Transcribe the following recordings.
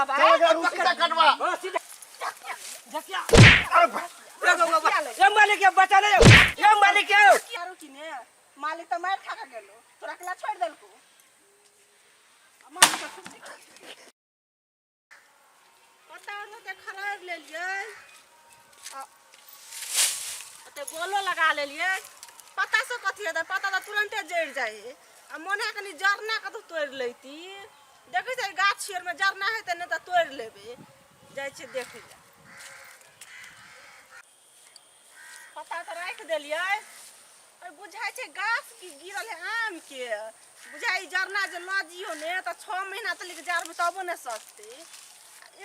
बाबा चल एकरा सीधा कटवा। हाँ, सीधा। देखिया। अरे बा- ए बाबा, बा- ए मालिक ये बचा ले ए मालिक ये आरो की ने मालिक तऽ मारि खा के गेलो तोरा अकेला छोड़ि देलको आ मालिक के खूब पता नहि तऽ खराब लेलियै आ ओते गोलो लगा लेलियै पता से कथी हेतै पता तऽ तुरन्ते जरि जाइ हइ आ मोन है कनि जरना कतौ तोड़ि लैती देखै छियै गाछ आरमे जरना हेतै ने तऽ तोड़ि लेबै जाइ छियै देखै लए पता तऽ राखि देलियै अरे बुझाइ छै गाछ की गिरल है आमके बुझाइ ई जरना जे लऽ जियौ ने तऽ 6 महीना तलिक जारबै तबो नहि सस्ते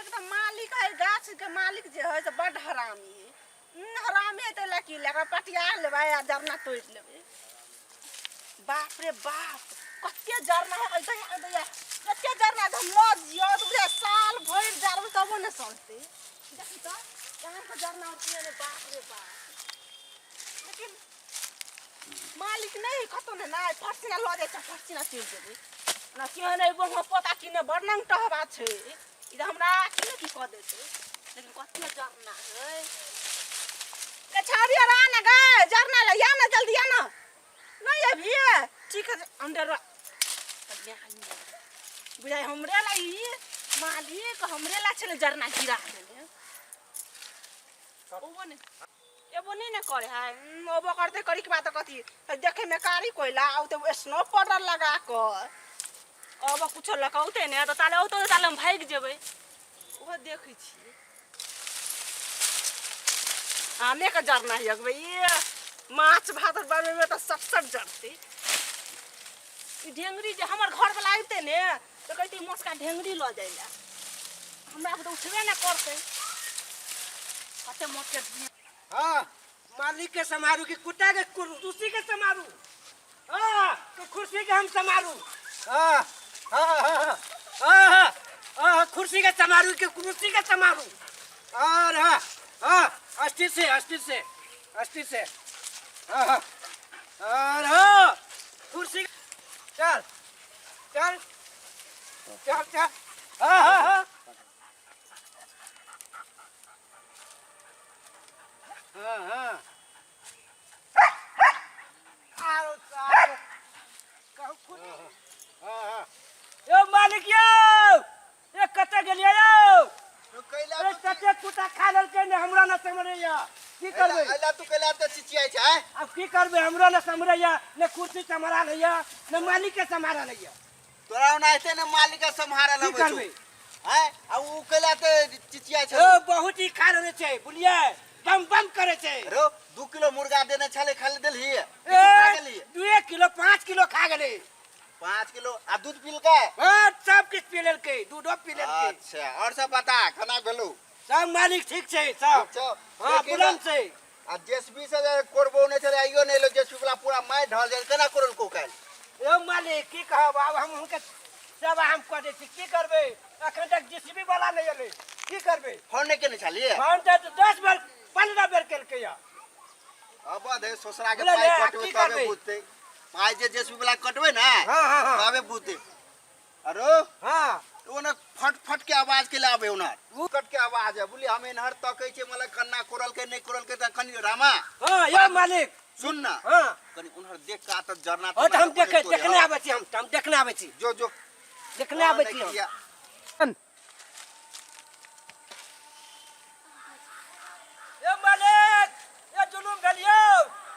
एकदम मालिक है गाछके मालिक जे है से बड्ड हरामी है हरामी है ताहि लए की लए पटिया लेबै आ जरना तोड़ि लेबै बाप रे बाप कते जरना है दैया दैया कते जरना हम लऽ जियौ तऽ बुझाइ साल भरि जारबै तबो नहि सस्ते देखी तऽ आमके जरना ने बाप रे बाप लेकिन मालिक नहि कतौ ने नहि फटसिना लऽ जाइ छै फटसिना चलि जेबै ओना केहन एगो हमर पोता किने बड़ नंग टहबा छै ई तऽ हमरा की ने की कऽ देतै लेकिन कते जरना है ए छाड़ी आर आ ना गे जरना ले या ना जल्दी या ना नहीं अभी ठीक है अंदर बुझाइ हमरे ला ई मालिक हमरे ला छलै जरना गिरा देले ओबो ने एबो नहि ने करे है ओबो करते करी के बात कथी तऽ देखे में कारी कोयला आ तऽ स्नो पाउडर लगा कऽ अब कुछो लकौते ने तऽ ताले औतो ताले हम भागि जेबै ओहो देखै छियै आमे के जरना है अगबे ये माछ भात बनबेबै तऽ सब सब जरतै ई ढेंगरी जे हमर घरवला अबितै ने तऽ कहतै मोटका ढेंगरी लऽ जाइ लए हमरा तऽ उठबे ने करतै कते मोटके हाँ मालिक के समारू कि कुत्ता के कुर्सी के समारू हाँ तो कुर्सी के हम समारू हाँ हाँ हाँ हाँ हाँ हाँ कुर्सी के समारू कि कुर्सी के समारू और हाँ हाँ अस्थिर से अस्थिर से अस्थिर से हाँ हाँ और हाँ कुर्सी चल चल चल चल हाँ हाँ हाँ हाँ हाँ आरो साहब कहू खुद हाँ हाँ यो मालिक यौ ए कतऽ गेलियै यौ तू कैला ए कते कुत्ता खा लेलकै ने हमरा न समरैया की करबै अइला तू कैला तऽ चिचियाइ छै आँय? अब की करबै हमरो न समरैया ने कुर्सी सम्हारा लैया ने मालिक के सम्हारा लैया तोरा ओनाहिते ने मालिक के सम्हारल की अबै छौ करबै आँय आ उ कैला तऽ चिचियाइ छै ओ बहुत ही खा रहल छै बुझलियै बम बम करे छै रो 2 किलो मुर्गा देने छलै खाली देलही ए खा गेलही 2 किलो 5 किलो खा गेलै 5 किलो आ दूध पीलकै हाँ सब किछु पी लेलकै दूधो पी लेलकै अच्छा और सब बता खाना भेलौ सब मालिक ठीक छै सब ठीक छौ हाँ देखी बुलंद ने, छै आ जेसीबी से जे कोरबो नहि छलै आइयो नहि एलो जेसीबी वाला पूरा मारि ढल जाइ केना कोरलको काल्हि यौ मालिक की कहब आब हम हुनके सेवा हम कऽ दै छी की करबै अखन तक जेसीबी वाला नहि एलै की करबै फोन नहि केने छलियै फोन तऽ 10 बेर 15 बेर केलकै यऽ अब दे ससुरा के बुझलियै, पाइ आब कटबै की तबे करबै? बुझतै पाइ जे जेसीबी वाला कटबै ने हाँ हाँ हाँ तबे बुझतै अरे ओने फट फट के आवाज के आबे ओना कट के आवाज है बुझलियै हम एनहर तकै छियै मतलब कन्ना कोरलकै नहि कोरलकै तऽ कनि रामा हाँ यौ मालिक सुन ना हाँ कनि उन्हर देख के आ तऽ जरना हाँ तऽ हम देखे देखने आबै छी हम देखने आबै छी जो जो देखने आबै छी हम ए मालिक ए जुलुम भेल यौ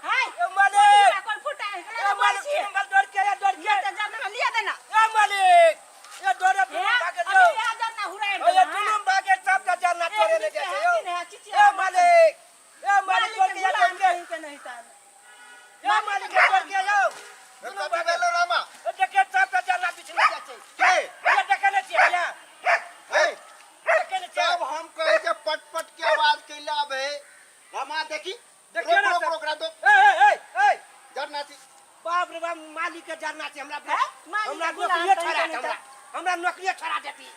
हाय ए मालिक कोन फुटा है ए मालिक जुलुम भेल दौड़ के ए दौड़ के जरना लिया देना ए मालिक ए दौड़े जुलुम भागे अभी यौ यहाँ जरना हुराइ ए जुलुम भागे सबटा जरना तोड़े ले जाइ छै यौ ए मालिक ए मालिक दौड़ के ए दौड़ के के नहीं तार ए मालिक दौड़ के यौ जुलुम कथी भागे भेलो रामा ए देखे सबटा जरना बिछने जाइ छै के ए देखे नै छियै भैया हे देखे नै छियै तब हम कहै छै पट पट के आवाज कैला आबे रामा देखी देखियौ रोक ने रोक सब। रोक दो ए ए ए ए जरना छी बाप रे बाप मालिक के जरना छै हमरा हैं? मालिक हमरा के गुलाम नौकरिए कहीं छोड़ा के नहीं हमरा हमरा नौकरिए छोड़ा देती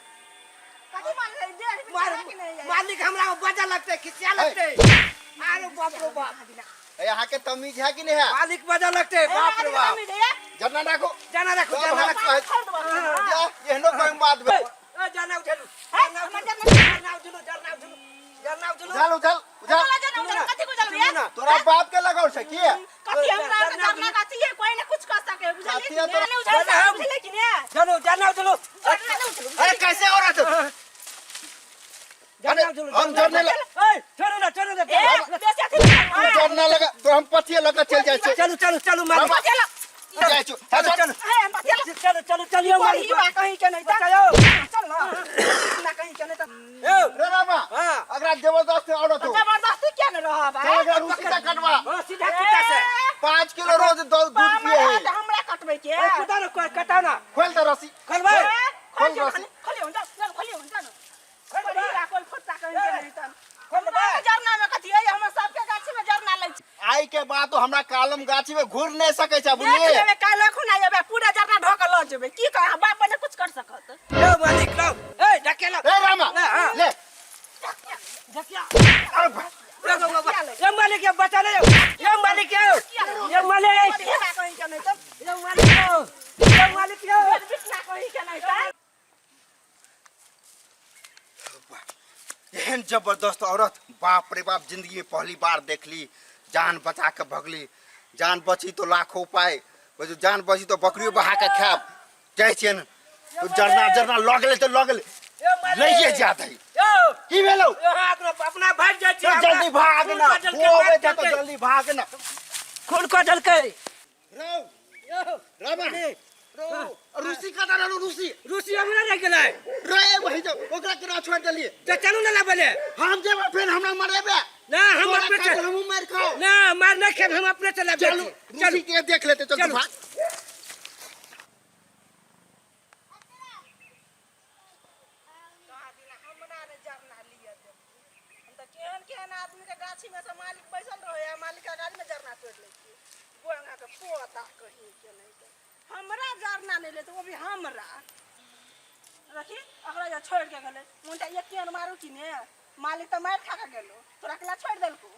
कथी मान ले देह मार नहीं मालिक हमरा बजा लगते खिसिया लगते अरे बाप रे बाप ए अहाँ के तमीज है कि नहीं है मालिक बजा लगते बाप रे बाप जरना राखो जाना रखो तब जाना हम रखो कहै- जा एहनो कोई बात भेल ए ए जरना उठेलू। है, जरना हमर उठेलू। जरना जरना उठेलू, जरना उठेलू, जरना उठेलू। उझाल उझाल उझाल। बोला जरना उझाल, कथी को उझाल रे? सुनू ना। तोरा बाप के लगाव छै की? कथी हमरा जरना जरना कथी है? कोई ने कुछ कर सके, बुझलिए कथी कि है ने? तोरा? नहीं उझाल जरना सके, हम- बुझलिए कि ने? जरना जरना उठेलू। जरना नहीं उझालू। अरे कैसे औरत? जरना उठेलू। हम जरने ए छोड़ो ना, छोड़ो ना। ए, बेसी अथी नहीं तू कर। जरना लगा तो हम पथिए लगा चल जाइ छै। चलू चलू चलू मालिक। बचेला। जाइ छु। चलू चलू। हे, बचेला। चलू चलू चलियो कोई मालिक। बा कहीं के नहीं त। बचाओ। चल ना। ना कहीं के नहीं त। ए रे रामा, हां। अगरा जबरदस्त औरत हो। जबरदस्ती क्या न रहब? चल अगरा रूसी से कटवा। हां, सीधा कुत्ता से। 5 किलो रोज दूध पिए है। हमरा कटबै के? ए कुत्ता ना कटाओ ना। खोल दे रस्सी। खोलबै। ए, खोल खोलियो, रस्सी। खोलियो, जाओ, जाओ, खोलियो, जाओ। खोलबै। खोलियो, कोई फुट्टा कहीं के नहीं त। खोलबै। हमरा जरना में कथी है? हमर सबके गाछी में जरना लै छै। आई के बाद तो हमरा कालम गाछी में घूर नहीं सके छै, देख बुझलिए? लेबै, काल्हि एखन आ जेबै, पूरा जरना ढो के लऽ जेबै। की कह, बाप ने कुछ कर सकत? ए मालिक लो। ए ढकेला। रे रामा, ना, हाँ। ले। ढकिया। अरे ए बाबा, ए मालिक, ये बचा ले। ए मालिक, ये ये मालिक। कथी बा कहीं के नहीं त? ए मालिक यो। ए मालिक यो। बिटना कहीं के नहीं त। एहन जबरदस्त औरत बाप रे बाप जिंदगी में पहली बार देखली। जान बचा के भगली। जान बची तो लाखों उपाय, बस जान बची तो बकरियों बहा के खाब। जाइ छियन तो जरना जरना लऽ गेलै तऽ लऽ गेलै, ए मालिक। लइए जात है। यो। की भेलौ? यो हाथ में अपना भाग जाइ छी। चल जल्दी भाग ना। खून कटलकै, वो अबै मार छै तऽ देलकै। जल्दी भाग ना। खून कटलकै। रौ यो रामा, रौ रूसी कतऽ रहलौ? रूसी रूसी हमरा रहि गेलै। रे वही जो ओकरा केना छोड़ि देलियै? तऽ चलू ने लाबे। हम जेबै फेर हमरा मरेबे। ना, हम तोरा अपने खातिर चल। हमहूँ मारि खाओ। ना, मार नहीं खेब, हम अपने चलाबे। चलू। चलू। रूसी के देख लेते, चल। चलू। भाग। कहाँ दिना हमरा ने जरना लिअ देब। हम तऽ केहन केहन आदमी के गाछी में से मालिक बैसल रहे आ मालिक के गाछ में जरना तोड़ि लै छियै। गोंगा के पोता कहीं के नहीं तऽ हमरा जरना नहि लेत, वो भी हमरा। रखी ओकरा जे छोड़ि के गेलै मुंटा एक केहन मारू कि ने? मालिक तऽ मारि खा के गेलो, तोरा केला छोड़ि देलको?